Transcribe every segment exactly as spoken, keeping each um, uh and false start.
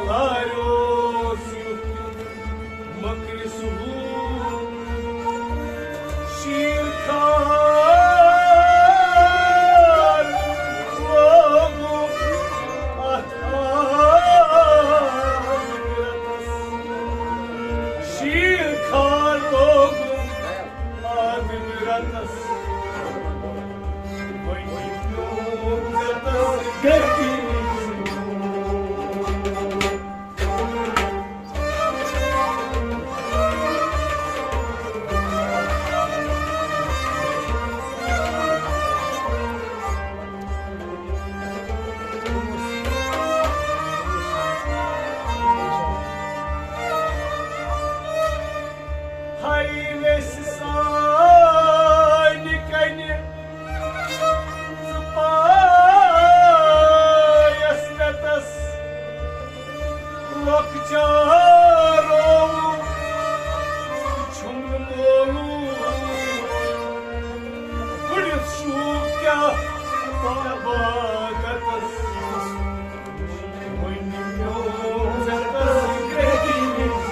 لاریوس یُتھ مٔکرِس ہُہ شیٖر خار لوگُم اَتھ آبہٕ رَتَس۔ شیٖر خار لوگُم آبہٕ رَتَس۔ وۄنۍ پیوم ژےٚ تَس گَرِ ہاے ویسہِ سانہِ کنہِ ژٕ پایس پٮ۪تس۔ لۄکچارو چھُم نہٕ مولوٗم، بٕڈِس شوٗب کیٛاہ عبادتس۔ وۄنۍ پیوٚو ژےٚ تس گرٛیٚہہِ وِزِ۔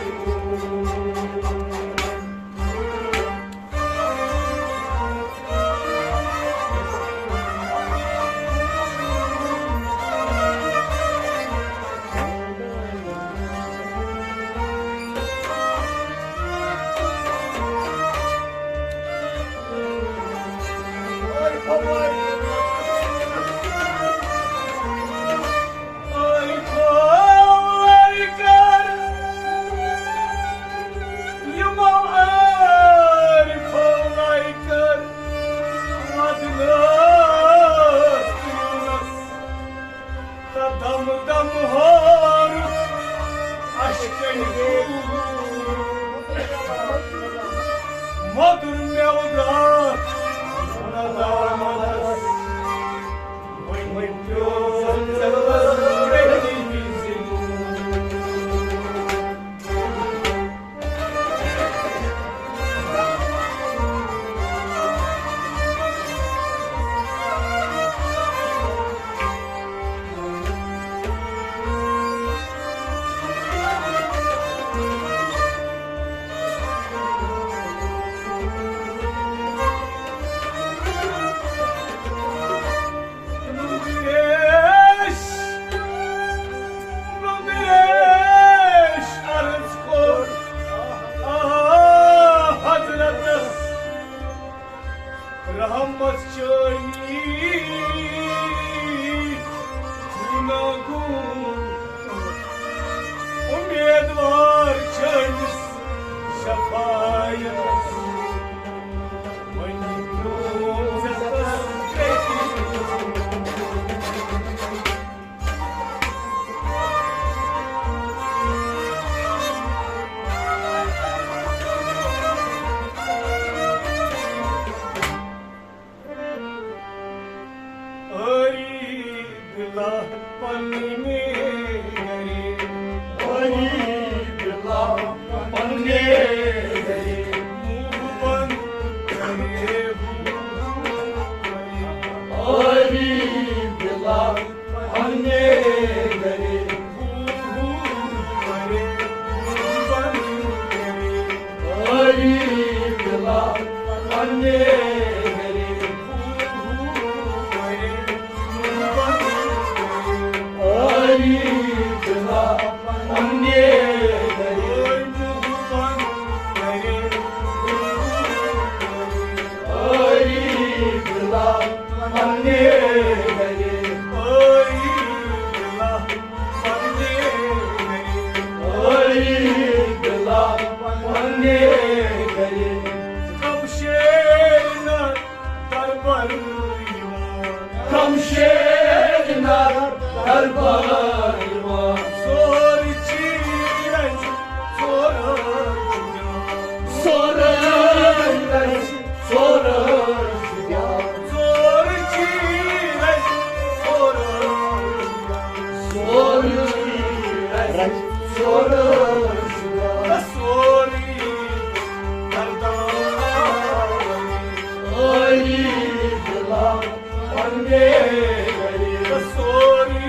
اے خۄداے کر یِمو عارفو لے کر ودنس تیونس۔ تہٕ دم دم ہورُکھ اشکن ہُنٛد مۄدُر میوٕ درٛاو ندامتس۔ وۄنۍ پیوٚو ژےٚ تس گرٛیٚہہِ وِزِ۔ نُمبریش، نُمبریش عرض کوٚر، آ، حضرتس رحمت چٲنی گُناہ گوٗر، اُمیدوار چٲنِس شفاعتس۔ وۄنۍ پیوٚو ژےٚ تس گرٛیٚہہِ وِزِ۔ ٲری دِلا پننہِ گرِ، ٲری دِلا پننہِ گرِ، موٗ بنٛد کرے ہُہ۔ ٲری دِلا پننہِ گرِ، ٲری دِلا پننہِ گرِ، ٲری دِلا پننہِ گرِ، ٲری دِلا پننہِ گرِ، ٲری دِلا پننہِ گرِ، ٲری دِلا پننہِ گرِ۔ کم شیر نہ دربار یِوان، کم شیر نہ دربار یِوان۔ سورُے چیٖز سورُے، سورُے، سورُے چھُ یاد۔ سورُے چیٖز اَسہِ، سورُے چھُ یاد۔ سورُے چیٖز اَسہِ، سورُے چھُ یاد۔ سورُے گردان۔ ٲری دِلا پننہِ گرِ۔ سورُے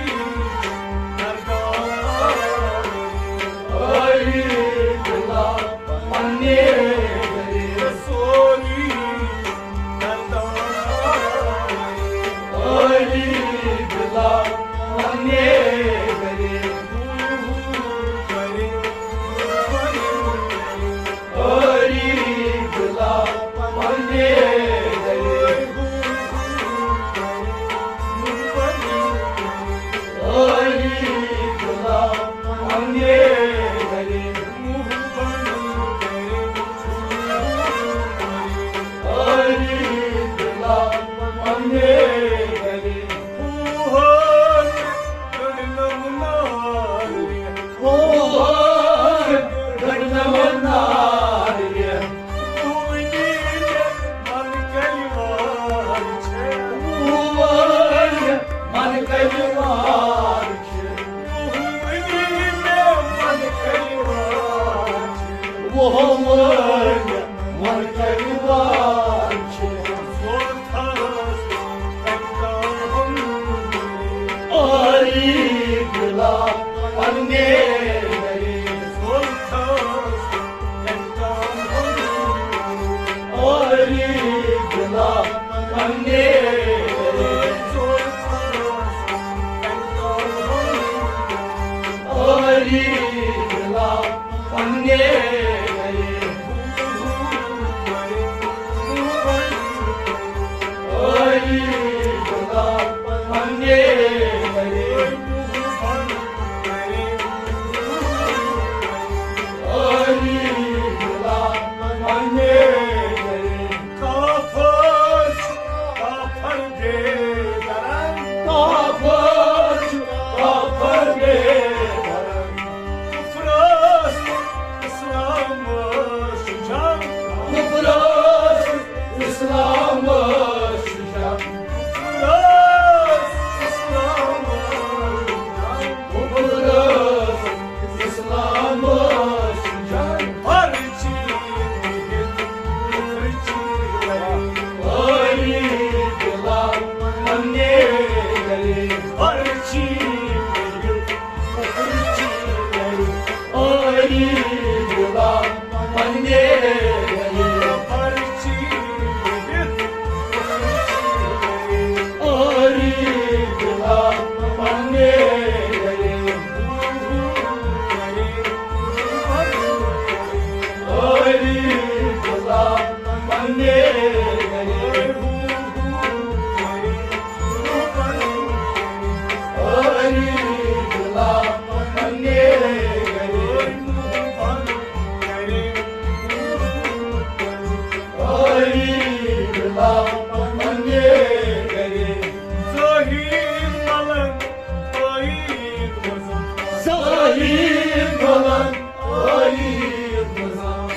علی ملک، علی نظام۔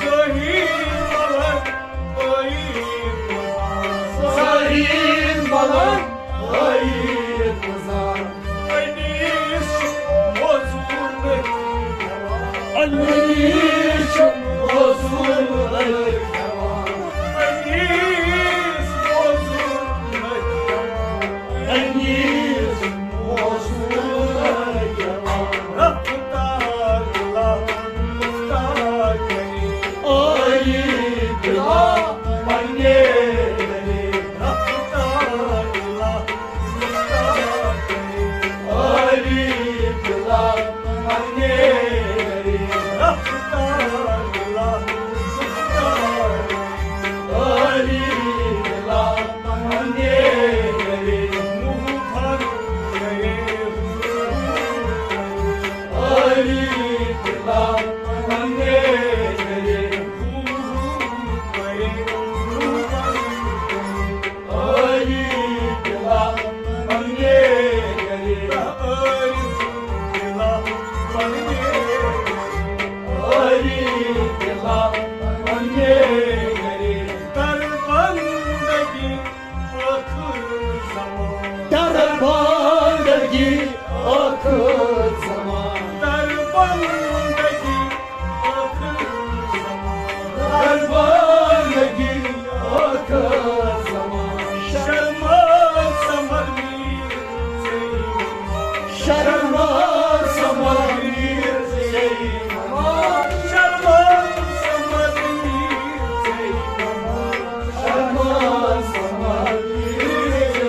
زاہد ملک، علی نظام۔ زاہد ملک، علی نظام۔ انیس موضوع نہیں۔ انیس موضوع نہیں۔ انیس موضوع نہیں۔ انیس موضوع نہیں۔ رفتار لا مختار کرے۔ علی بلا پنجے کرے۔ رفتار لا مختار کرے۔ علی بلا پنجے کرے۔ رفتار لا مختار کرے۔ علی بلا پنجے کرے۔ منہ بھر کرے۔ علی بلا پنجے کرے۔ علی بلا پنجے کرے۔ علی بلا پنجے کرے۔ دربندگی آخر زمان۔ دربندگی آخر زمان۔ دربندگی آخر زمان۔ دربندگی آخر زمان۔ شرما سمر میر سے۔ شرما سمر میر سے۔ شرما سمر میر سے۔ شرما سمر میر سے۔